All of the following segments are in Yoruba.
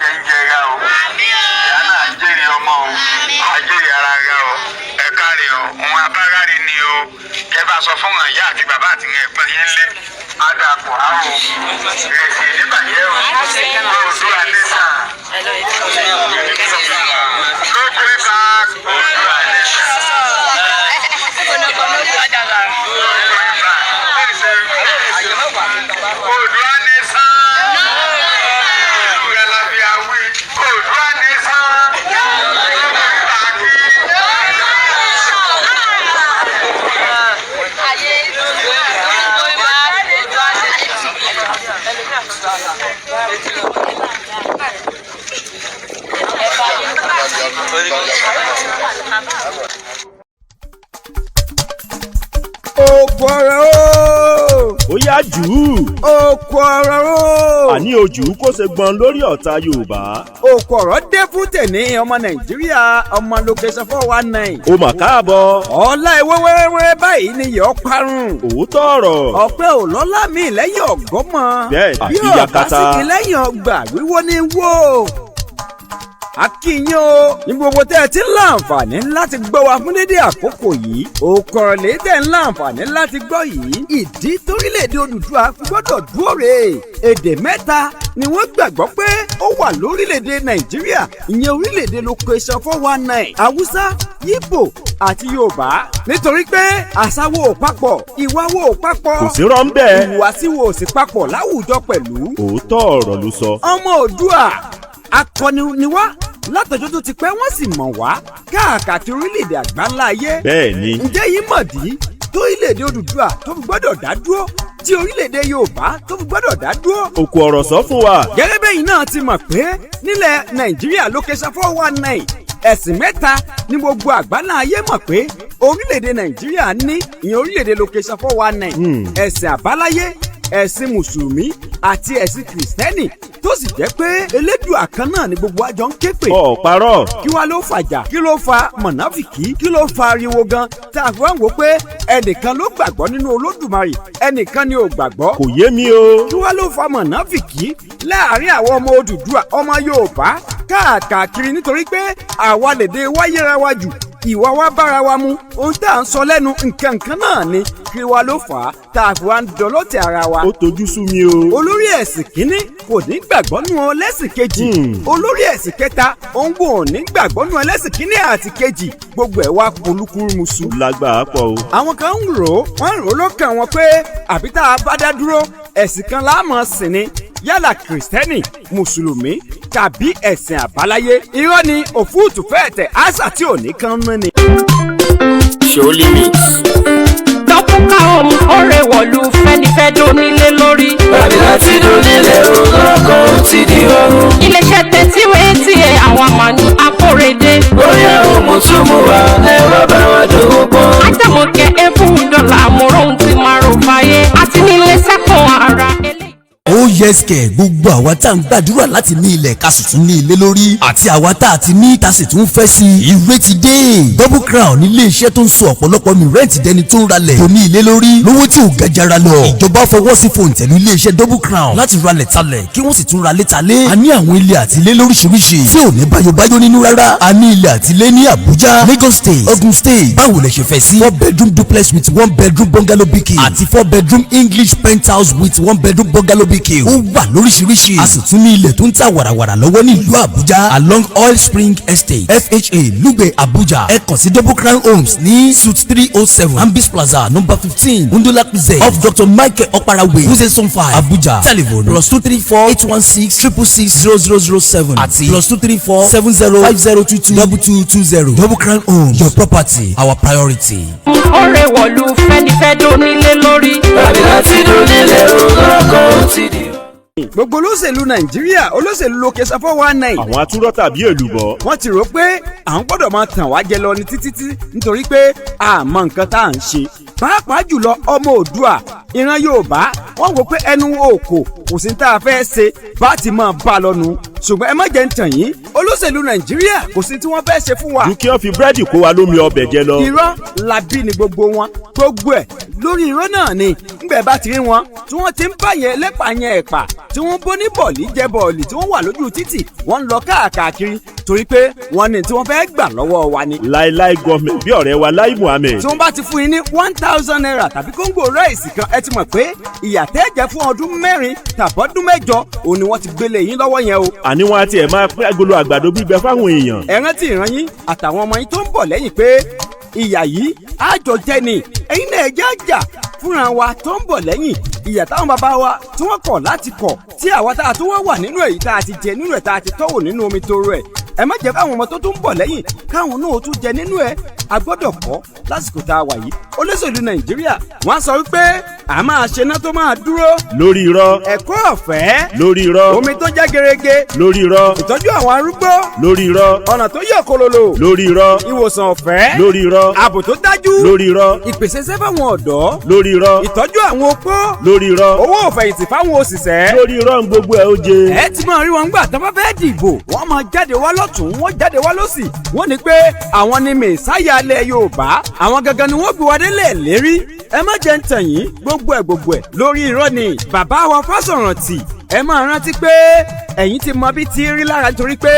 Jẹ ń jẹra o, ìyá náà jèrè ọmọ o, àjèrè ara rẹ o. Ẹ káre o, òun abáráre ni o. Kẹ bá sọ fún ìyá àti bàbá àti ẹ̀gbọ́n yín lé adàpọ̀ àwọn ìrẹsì níbàjẹ́ o. Oòduà nation, no going back. Oòduà nation, no going back. Oòduà nation, ìlú la fi àwí. Oòduà nation, no going back. Òkú ọ̀rọ̀ o. Ó yá jù ú. Òkú ọ̀rọ̀ o. Àní ojú kó ṣe gbọ́n lórí ọ̀tá Yorùbá. Òkú ọ̀rọ̀ dé fún tèmi, ọmọ Nàìjíríà, ọmọ location 419. Ó mà káàbọ̀. Ọ̀la ìwé wẹ́rẹ́wẹ́rẹ́ báyìí ni yọ̀ parun. Òótọ́ ọ̀rọ̀. Ọ̀pẹ ò lọ́lá mi lẹ́yìn ọ̀gọ́mọ. Bẹ́ẹ̀ bí àti ọ̀bá yakata. sígi lẹ́yìn ọgbà, wíwó ní wó. Akínyìn o, ní gbogbo tẹ́ ẹ ti ń láǹfààní láti gbọ́ wa fún dédé àkókò yìí. Òkọ̀rọ̀lẹ́ tẹ́ ń láǹfààní láti gbọ́ yìí, ìdí torílẹ̀-èdè Odùduwà fi gbọ́dọ̀ dúró rè é. Èdè mẹ́ta ni wọ́n gbàgbọ́ pé ó wà lórílẹ̀-èdè Nàìjíríà, ìyẹn orílẹ̀-èdè location 419: Haúsá, Yíbò àti Yorùbá, nítorí pé àṣà wo ò papọ̀, ìwà wo ò papọ̀, Kò sí rọ́ ń bẹ́ẹ̀. ìhùwàsí wo ò sì papọ̀ láwùjọ pẹ̀lú. Òótọ́ ọ̀rọ̀ ló sọ. Ọmọ Òdua, akọni ni wá látọjọ́ tó ti pẹ́, wọ́n sì mọ̀ wá káàkiri orílẹ̀-èdè àgbáńlá ayé. Bẹ́ẹ̀ ni. Ǹjẹ́ yìí mọ̀dí tó orílẹ̀-èdè Odùduwà tó fi gbọ́dọ̀ dá dúró, tí orílẹ̀-èdè Yorùbá tó fi gbọ́dọ̀ dá dúró? Òkú ọ̀rọ̀, sọ fún wa. Gẹ́gẹ́ bẹ́yìn náà ti mọ̀ pé nílẹ̀ Nàìjíríà, location 419, ẹ̀sìn mẹ́ta ní gbogbo àgbáńlá ayé mọ̀ pé orílẹ̀-èdè Nàìjíríà ní, ìyẹn orílẹ̀-èdè location 419: ẹ̀sìn àbáláyé, ẹ̀sìn mùsùlùmí àti ẹ̀sìn kìrìsìtẹ́nì, tó sì jẹ́ pé Elédùà kan náà ni gbogbo àjọ ń ké pè. Ọ̀ parọ́. Kí wá ló fàjà? Kí ló fa mọ̀nàfìkì? Kí ló fa ariwo gan tá a fi wá ń wò pé ẹnìkan ló gbàgbọ́ nínú Olódùmarè, ẹnìkan ni ò gbàgbọ́? Kò yé mi o. Kí wá ló fa mọ̀nàfìkì láàrin àwọn ọmọ Odùduwà, ọmọ Yorùbá káàkiri? Nítorí pé àwa lèdè wa yẹra wa jù, ìwà wa bára wa mu, ohun tá à ń sọ lẹ́nu nǹkan nǹkan náà ni. Kí wá ló fà á tá a fi wá ń dọlọ́tẹ̀ ara wa? Ó tojú sú mi o. Olórí ẹ̀sìn kínní kò ní gbàgbọ́ nù ẹlẹ́sìn kejì. Olórí ẹ̀sìn kẹta òun kò ní gbàgbọ́ nù ẹlẹ́sìn kínní àti kejì. Gbogbo ẹ̀ wá polúkúrúmuṣu. Ó lágbàá pọ̀ o. Àwọn kan ń rò ó, wọ́n ń rò ó lọ́kàn wọn pé àbí tá a bá dá dúró, ẹ̀sìn kan la máa sìn ni, yálà kìrìsìtẹ́nì, mùsùlùmí tàbí ẹ̀sìn àbáláyé. Irọ́ ni, òfúùtù fẹ́ẹ̀ tẹ̀, àṣà tí ò ní kan mọ́ ni. Show limit. Dọ́kúkà òun ọ̀rẹ́ wọ̀lú fẹ́nifẹ́ dónílé lórí. Bàbí láti dónílé ọkọ̀ ó ti di ọrùn. Iléeṣẹ́ tẹ̀síwé tiẹ̀, àwọn àmàlù akórèdé. Bóyá òun tún mú wa, ẹ wá bá wa dòwò pọ̀. Ájàmọ̀kẹ́ ebú dọ́là àmúrò ti máa rò fàyè àti nílé sẹ́kùn ara eléyìí. Ó yes kẹ̀, gbogbo àwa tá à ń gbàdúrà láti ní ilẹ̀ ká sì tún ní ilé lórí, àti àwa tá a ti ní tá a sì tún fẹ́ sí i, ire ti dé. Double Crown ní ilé iṣẹ́ tó ń so ọ̀pọ̀lọpọ̀ mi rent dẹni tó ń ralẹ̀ tó ní ilé lórí lówó tí ò gajara lọ. Ìjọba fọwọ́ sí fòǹtẹ̀lú ilé iṣẹ́ Double Crown láti ralẹ̀ talẹ̀, kí wọ́n sì tún ralé talé. A ní àwọn ilé àti ilé lóríṣiríṣi tí ò ní báyọ̀báyọ̀ nínú rárá. A ní ilé àti ilé ní Abuja, Lagos State, Ogun State. Báwo lẹ ṣe fẹ́ sí? Four bedroom duplex with one bedroom bungalow BQ àti four bedroom English penthouse with one bedroom bungalow BQ ó wà lóríṣiríṣi. A sì tún ní ilẹ̀ tó ń tà wàràwàrà lọ́wọ́ ní ìlú Àbújá, along Oil Spring Estate, FHA Lugbe, Abuja. Ẹ kàn sí Double Crown Homes ní Suite 307, Ambis Plaza, number 15, Undula Cruise, off Dr Michael Okpara Way, Wuse Zone 5, Abuja. Telephone: +234 816 666 0007 àti +234 70 5022 2220. Double Crown Homes, your property, our priority. Ọ̀rẹ́ wọ̀lú fẹ́nifẹ́ dónílé lórí. Bàbí láti dónílé ọkọ̀ ó ti di ọrùn. Gbogbo olóṣèlú Nàìjíríà, olóṣèlú location 419, Àwọn atúrọ́ tàbí èlùbọ́. Wọ́n ti rò pé àwọn gbọ́dọ̀ máa tàn wá jẹ lọ ní títí tí, nítorí pé àmọ́ nǹkan tá à ń ṣe, pàápàá jùlọ ọmọ Òdua, ìran Yorùbá, wọ́n wò pé ẹnu òkò kò sí tá a fẹ́ ṣe, bá ti máa bá a lọ́nu. Ṣùgbọ́n ẹ má jẹ́ ń tàn yín, olóṣèlú Nàìjíríà, kò sí tí wọ́n fẹ́ ṣe fún wa ju kí wọ́n fi búrẹ́dì kó wa lómi ọbẹ̀ jẹ lọ. Irọ́ làbí ni gbogbo wọn, gbogbo ẹ̀. Lórí irọ́ náà ni ńgbẹ́ bá ti rí wọn tí wọ́n ti ń bá yẹn lẹ́pà yẹn ẹ̀pà, tí wọ́n bó ní bọ̀ọ̀lì jẹ bọ̀ọ̀lì, tí wọ́n wà lójú títì, wọ́n ń lọ káàkiri torí pé wọ́n ní tí wọ́n fẹ́ gbà lọ́wọ́ wa ni. Láíláí government bí ọ̀rẹ́ wa Lai Muhammed. Tí wọ́n bá ti fún yín ní ₦1,000 tàbí kóńgò ráìsì kan, ẹ ti mọ̀ pé ìyà tẹ́ jẹ fún ọdún 4 tàbọ́dún 8 òun ni wọ́n ti gbélé yín lọ́wọ́ yẹn o. Àní wọn á tiẹ̀ máa pín agolo àgbàdo gbígbẹ fáwọn èèyàn. Ẹ rántí ìran yín àtàwọn ọmọ yín tó ń bọ̀ lẹ́yìn pé ìyà yìí àjọ jẹ ni. Ẹ̀yin náà ẹ jẹ́ àjà fúnra wa tó ń bọ̀ lẹ́yìn. Ìyà táwọn bàbá wa tí wọ́n kọ̀ láti kọ̀, tí àwa tá a tún wá wà nínú èyí tá a ti jẹ nínú ẹ̀, tá a ti tọ́wò nínú omi toro ẹ̀, ẹ má jẹ́ káwọn ọmọ tó tún ń bọ̀ lẹ́yìn káwọn náà tún jẹ nínú ẹ̀. A gbọ́dọ̀ kọ́ lásìkò tá a wà yìí. Olóṣèlú Nàìjíríà wọ́n á sọ wípé a máa ṣe iná tó máa dúró. Lórí irọ́. Ẹ̀kọ́ ọ̀fẹ́. Lórí irọ́. Omi tó já gerege. Lórí irọ́. Ìtọ́jú àwọn arúgbó. Lórí irọ́. Ọ̀nà tó yọ̀ kololo. Lórí irọ́. Ìwòsàn ọ̀fẹ́. Lórí irọ́. Ààbò tó dájú. Lórí irọ́. Ìpèsè iṣẹ́ fáwọn ọ̀dọ́. Lórí irọ́. Ìtọ́jú àwọn opó. Lórí irọ́. Owó òfẹ̀yìntì fáwọn òṣìṣẹ́. Lórí irọ́ ń gbogbo ẹ̀ ó jẹ. Ẹ ti máa rí wọn gbà tó bá fẹ́ dìbò, wọ́n máa jáde wá lọ́tún, wọ́n jáde wá lọ́sì, wọ́n ní pé àwọn ni mẹ̀sáyà alẹ́ Yorùbá, àwọn gangan ni wọ́n gbé wa délẹ̀ lérí. Ẹ má jẹ́ ń tàn yín, gbogbo ẹ̀ gbogbo ẹ̀ lórí irọ́ ni. Bàbá wa Fásọ̀rántì, ẹ máa rántí pé ẹ̀yin ti mọ bí ti rí lára nítorí pé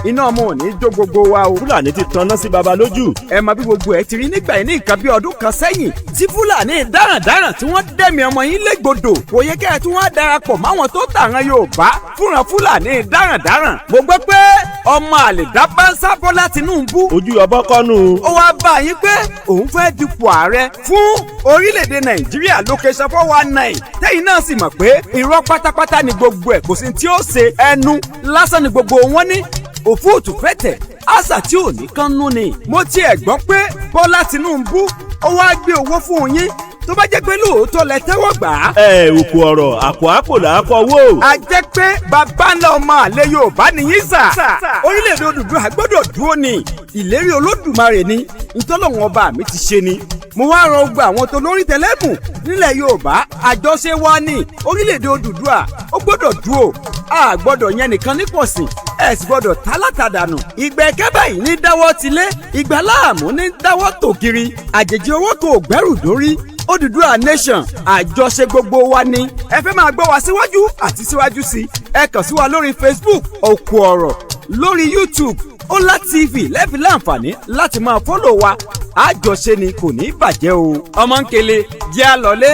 iná ọmọ ò ní jó gbogbo wa o. Fúlàní ti tanná sí baba lójú. Ẹ mọ bí gbogbo ẹ ti rí nígbà yìí ní nǹkan bí ọdún kan sẹ́yìn tí Fúlàní dáràndáràn tí wọ́n dẹ̀mí ọmọ yín légbodò. Kò yẹ kẹ́ ẹ tí wọ́n darapọ̀ máwọn tó tàràn Yorùbá fúnra Fúlàní dáràndáràn. Mo gbọ́ pé ọmọ àlè dábánsá Bọ́lá Tinubu. Ojú ọbọ kọ́nu. Ó wá bá yín pé òun fẹ́ dipò ààrẹ fún orílẹ̀-èdè Nàìjíríà location 419, tẹ́yìn náà sì mọ̀ pé irọ́ pátápátá ni gbogbo ẹ̀, kò sí tí ó ṣe, ẹnu lásán ni gbogbo wọn ní, òfúùtù fẹ́tẹ̀ àṣà tí ò ní kán nú ni. Mo tiẹ̀ gbọ́ pé Bọ́lá Tinubu ó wá gbé owó fún yín, tó bá jẹ́ pé lóòótọ́ lẹ tẹ́wọ́ gbà á. Ẹ òkú ọ̀rọ̀ àpò àpò là á kọ wó. A jẹ́ pé bàbá ńlá ọmọ àlè Yorùbá nìyí sà. Orílẹ̀-èdè Odùduwà gbọ́dọ̀ dúró ni, ìlérí Olódùmarè ni, ntọ́lọ́wọ́n ọba mi ti ṣe ni. Mo wá rọ gbogbo àwọn tó lórí tẹlẹ́mù nílẹ̀ Yorùbá, àjọṣe wa ní orílẹ̀-èdè Odùduwà ó gbọ́dọ̀ dúró. A gbọ́dọ̀ yẹn nìkan nípọ̀sìn, ẹ sì gbọ́dọ̀ tálátàdànù. Ìgbà ẹ̀kẹ́ báyìí ní dáwọ́ tilé, ìgbà láàmú ní dáwọ́ tògiri, àjèjì owó kò gbẹ́rù dórí. Odùduwà nation àjọṣe gbogbo wa ni. Ẹ fẹ́ máa gbọ́ wa síwájú àti síwájú sí, ẹ kàn sí wa lórí Facebook Òkú Ọ̀rọ̀, lórí YouTube Ọlá TV lẹ́ẹ̀fi láǹfààní láti máa fọ́lọ̀ wa. Àjọṣe ni, kò ní bàjẹ́ o. Ọmọ ń kele jẹ́ àlọ́lé.